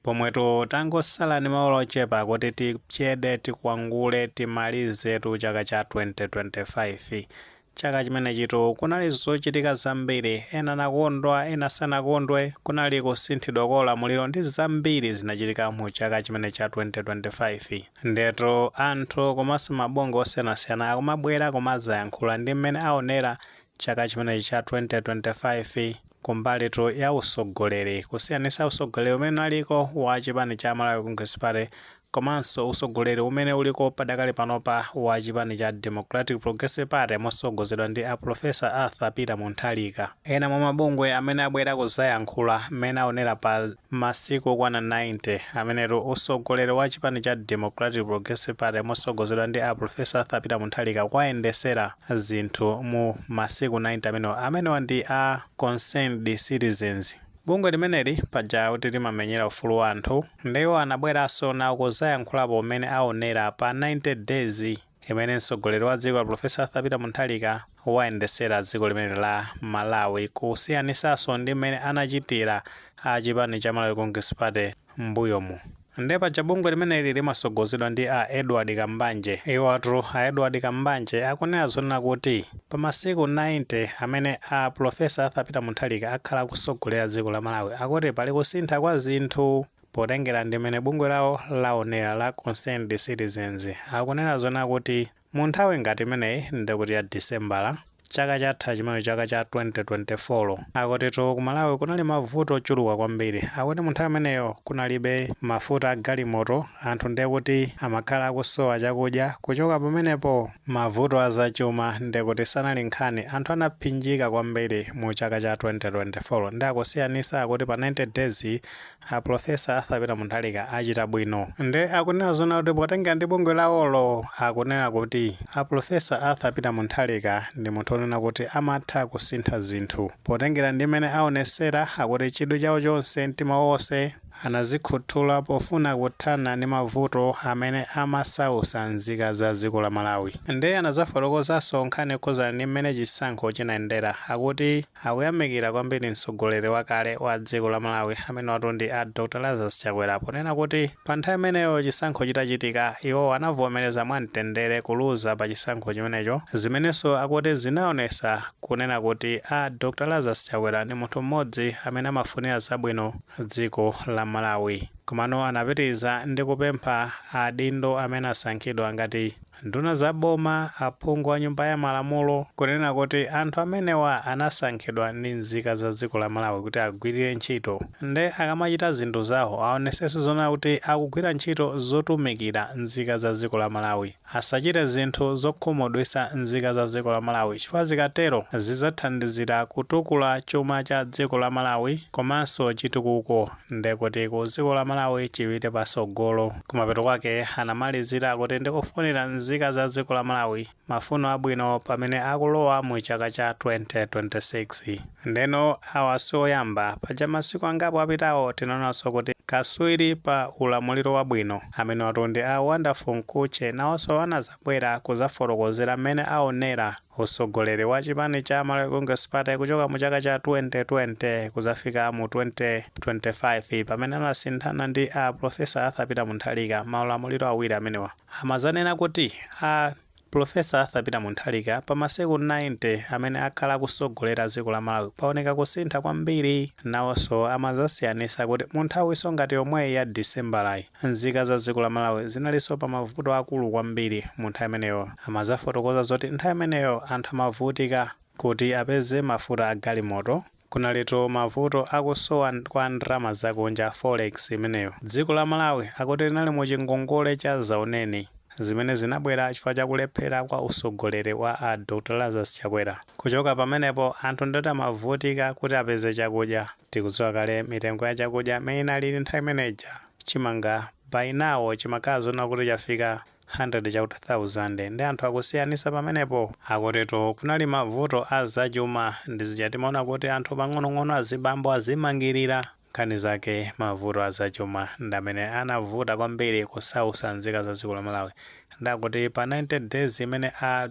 Pomwetu tangosala ndi maola ochepa kuti tichede, tikwangule, timalizetu chaka cha 2025. Chaka chimenechitu kunali zochitika zambiri, ena anakondwa, ena sanakondwe. Kunali kusinthidwa kwa ulamuliro ndi zambiri zinachitika mu chaka chimene cha 2025. Ndetu anthu komanso mabungwe osiyanasiyana akumabwera kumazayankhula ndi mmene aonera chaka chimenechi cha 2025 kumbalitu ya usogoleri, kusiyanisa usogoleri umene unaliko wa chipani cha Malawi Congress Party komanso usogoleri umene uliko padakali panopa wa chipani cha Democratic Progressive Party mosogozedwa ndi a Professor Arthur Peter Mutharika. Ena mwa mabungwe amene abwera kuzayankhula mmene aonera pa masiku okwana 90 amenetu usogoleri wa chipani cha Democratic Progressive Party mosogozedwa ndi a Professor Arthur Peter Mutharika kwayendesera zinthu mu masiku 90 amenewa, amenewa ndi a Concerned Citizens. Bungwe limeneli paja kuti limamenyera ufulu wa anthu, ndiwo anabweranso nawo kuzayankhulapo mmene aonera pa 90 days imene mtsogoleri wa dziko la Professor Arthur Peter Mutharika wayendesera dziko limene la Malawi, kusiyanisanso ndi mmene anachitira a chipani cha Malawi Congress Party m'mbuyomu. Ndiye paja bungwe limeneli limasogozedwa ndi a Edward Kambanje. Iwotu a Edward Kambanje akunena zonena kuti pa masiku 90 amene a Professor Arthur Peter Mutharika akhala akusogolera dziko la Malawi, akuti pali kusintha kwa zinthu. Potengera ndi mmene bungwe lawo laonera la Concerned Citizens, akunena zonena kuti mu nthawi ngati imeneyi, ndikuti ya Disembala chaka chatha chimene chaka cha 2024, akutitu ku Malawi kunali mavuto ochuluka kwambiri. Akuti mu nthawi imeneyo kunalibe mafuta a galimoto, anthu ndiye kuti amakhala akusowa chakudya. Kuchoka pamenepo, mavuto azachuma ndiye kuti sanali nkhani, anthu anaphinjika kwambiri mu chaka cha 2024. Ndi akusiyanisa, akuti pa 90 days a Professor Arthur Peter Mutharika achita bwino. Ndi akunena zona kuti potenga ndi bungwe lawolo, akunena kuti a Professor Arthur Peter Mutharika ndi munthu onena kuti amatha kusintha zinthu. Potengera ndi mmene aonesera, akuti chidwi chawo chonse, mtima wonse anazikhuthula pofuna kuthana ndi mavuto amene amasausa nzika za dziko la Malawi. Ndiye anazafotokozanso nkhani yokhuzana ndi mmene chisankho chinayendera. Akuti akuyamikira kwambiri mtsogoleri wakale wa dziko la Malawi amene watu ndi a Dr Lazarus Chakwera, ponena kuti pa nthawi imeneyo chisankho chitachitika, iwo anavomereza mwamtendere kuluza pa chisankho chimenecho, zimenenso akuti zinaonesa kunena kuti a Dr Lazarus Chakwera ndi munthu mmodzi amene amafunira zabwino dziko la Malawi. Komano anapitiriza ndi kupempha adindo amene asankhidwa ngati nduna za boma, aphungu a Nyumba ya Malamulo, kunena kuti anthu amenewa anasankhidwa ndi nzika za dziko la Malawi kuti agwirire ntchito, nde akamachita zinthu zawo aonesese zonena kuti akugwira ntchito zotumikira nzika za dziko la Malawi, asachite zinthu zokhumudwitsa nzika za dziko la Malawi, chifukwa zikatero zidzathandizira kutukula chuma cha dziko la Malawi komanso chitukuko ndekuti ku dziko la Malawi chipite pasogolo. Kumapeto kwake anamalizira kuti ndikufunira nzika za dziko la Malawi mafuno abwino pamene akulowa mu chaka cha 2026. Ndeno awa sioyamba. Paja masiku angapo apitawo tinaonanso kuti kaswiri pa ulamuliro wabwino amene watu ndi a Wonderful Mkhutche nawonso anazabwera kuzafotokozera mmene aonera usogoleri wa chipani cha Malawi Congress Party kuchoka mu chaka cha 2020 kuzafika mu 2025 pamene anasinthana ndi a Professor Arthur Peter Mutharika. Maulamuliro awiri amenewa, amazanena kuti a Professor Arthur Peter Mutharika pa masiku 90 amene akhala akusogolera dziko la Malawi paoneka kusintha kwambiri. Nawonso amazasiyanisa kuti mu nthawiso ngati yomweyi ya Disembalayi, nzika za dziko la Malawi zinalinso pa mavuto akulu kwambiri mu nthawi imeneyo. Amazafotokoza zoti nthawi imeneyo anthu amavutika kuti apeze mafuta a galimoto, kunalitu mavuto akusowa kwa ndalama zakunja, forex imeneyo. Dziko la Malawi akuti linali mu chingongole cha zauneni zimene zinabwera chifukwa chakulephera kwa usogoleri wa a Dr Lazarus Chakwera. Kuchoka pamenepo, anthu ndoti amavutika kuti apeze chakudya. Tikudziwa kale mitengo ya chakudya imene inalili nthawi imeneja. Chimanga by now chimakhala zona kuti chafika 100 chakuti 1000. Ndi anthu akusiyanisa pamenepo, akutitu kunali mavuto a zachuma, ndizija timaona kuti anthu pang'onong'ono azibambo azimangirira. Nkhani zake mavuto a zachuma ndi amene anavuta kwambiri kusausa nzika za dziko la Malawi. Ndakuti pa 90 days imene a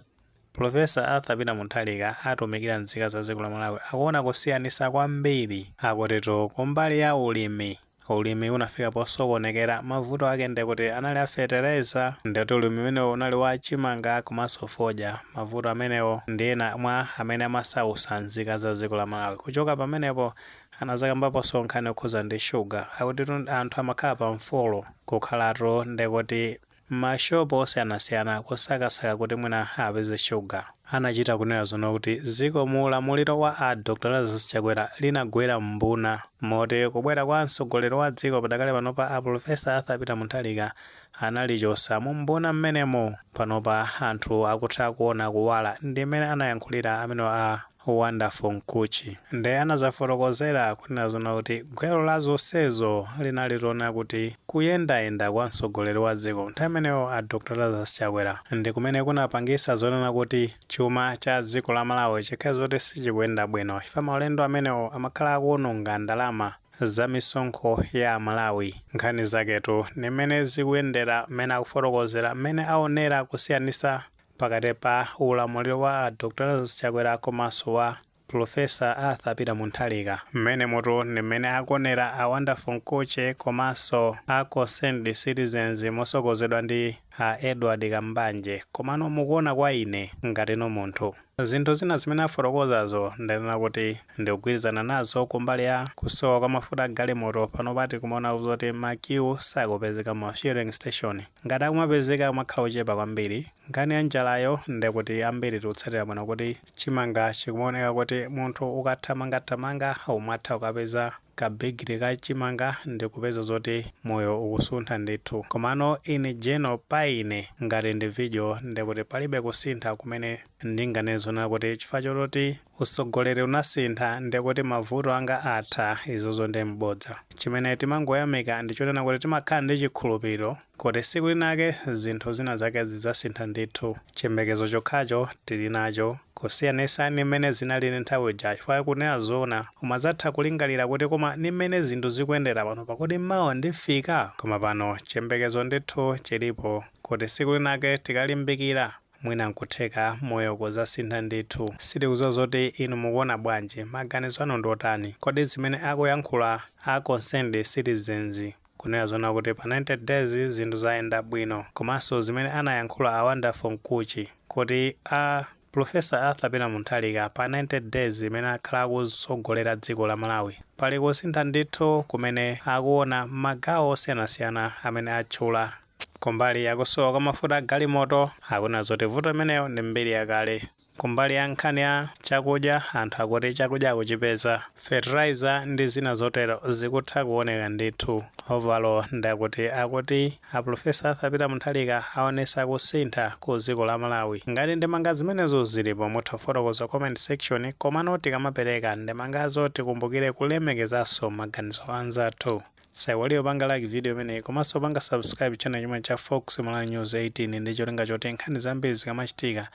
Professor Arthur Peter Mutharika atumikira nzika za dziko la Malawi, akuona kusiyanisa kwambiri. Akutitu kumbali ya ulimi, Ulimi unafika posokonekera. Mavuto ake ndekuti anali a fetereza, ndekuti ulimi umenewo unali wa chimanga komanso fodya. Mavuto amenewo ndi ena mwa amene amasautsa nzika za dziko la Malawi. Kuchoka pamenepo anazakambaponso nkhani yokhuza ndi shuga. Akuti anthu amakhala pa mfolo, kukhalatu ndekuti mashopu osiyanasiyana kusakasaka kuti mwina apeze shuga. Anachita kunena zono kuti dziko mu ulamuliro wa a Dr Lazarus Chakwera linagwera mbuna, moti kubwera kwa mtsogoleri wa dziko padakale panopa, a Professor Arthur Peter Mutharika, analichosa mu mbuna mmenemo. Panopa anthu akutha kuona kuwala. Ndi mmene anayankhulira amene a Wonderful Mkuchi. Nde anazafotokozera kunena zono kuti gwero la zonsezo linali lona kuti kuyendayenda kwa mtsogoleri wa dziko nthawi imeneyo, a Dr Lazarus Chakwera, ndi kumene kunapangisa zonena kuti chuma cha dziko la Malawi chikhale zoti sichikuyenda bwino, chifukwa maulendo amenewo amakhala akuwononga ndalama za misonkho ya Malawi. Nkhani zaketu ni mmene zikuyendera, mmene akufotokozera mmene aonera kusiyanisa pakati pa ulamuliro wa Dr Lazarus Chakwera komanso wa Professor Arthur Peter Mutharika. Mmene mutu ndi mmene akuonera a Wonderful Mkuchi komanso a Concerned Citizens motsogozedwa ndi a Edward Kambanje. Komano mukuona kwa ine ngatino munthu, zinthu zina zimene afotokozazo ndanena kuti ndikugwirizana nazo. Kumbali ya kusowa kwa mafuta a galimoto, pano pati kumaona zoti ma queue sakupezeka ma fueling station, ngati akumapezeka kumakhala ochepa kwambiri. Nkhani ya njalayo, ndekuti ambiri tikutsatira bwino kuti chimanga chikumaoneka kuti munthu ukathamangathamanga umatha ukapeza kabigiri ka chimanga ndikupeza zoti moyo ukusuntha ndithu. Komano in general, pa ine ngati individual, ndekuti palibe kusintha kumene ndinganene kuti chifukwa chototi usogoleri unasintha ndekuti mavuto anga atha. Izozo ndi mbodza. Chimene timangoyamika ndichonena kuti timakhala ndi chikhulupiriro kuti tsiku linake zinthu zina zake zidzasintha ndithu. Chiyembekezo chokhacho tili nacho, kusiyanisa ndi mmene zinalili nthawi ija, chifukwa kunena zoona umadzatha kulingalira kuti koma ndi mmene zinthu zikuyendera pano, pakuti mawa ndifika. Koma pano chiyembekezo ndithu chilipo kuti tsiku linake tikalimbikira, mwina nkutheka moyo kudzasintha ndithu. Sitikudziwa zoti inu mukuona bwanji, maganizo anu ndi otani? Kodi zimene akuyankhula a Concerned Citizens kunena zona kuti pa 90 days zinthu zayenda bwino, komanso zimene anayankhula a Wonderful Mkuchi kuti a Professor Arthur Peter Mutharika pa 90 days imene akhala akutsogolera dziko la Malawi pali kusintha ndithu kumene akuona magawo osiyanasiyana amene atchula, kumbali yakusowa kwa mafuta a galimoto akuna zoti vuto imeneyo ndi mbiri yakale, kumbali ya nkhani ya chakudya anthu akuti chakudya akuchipeza, fertilizer ndi zina zotero zikutha kuoneka ndithu. Overall ndakuti akuti a Professor Arthur Peter Mutharika aonesa kusintha ku dziko la Malawi. Ngati ndemanga zimenezo zilipo, mutha kufotokoza comment section. Komano tikamapereka ndemangazo tikumbukire kulemekezanso maganizo anzathu. Saiwaliyo panga like video imeneyi komanso panga subscribe channel chimwe cha Fox Malawi News 18 ndi cholinga choti nkhani zambiri zikamachitika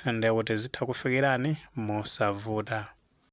ndekuti zitha kufikirani mosavuta.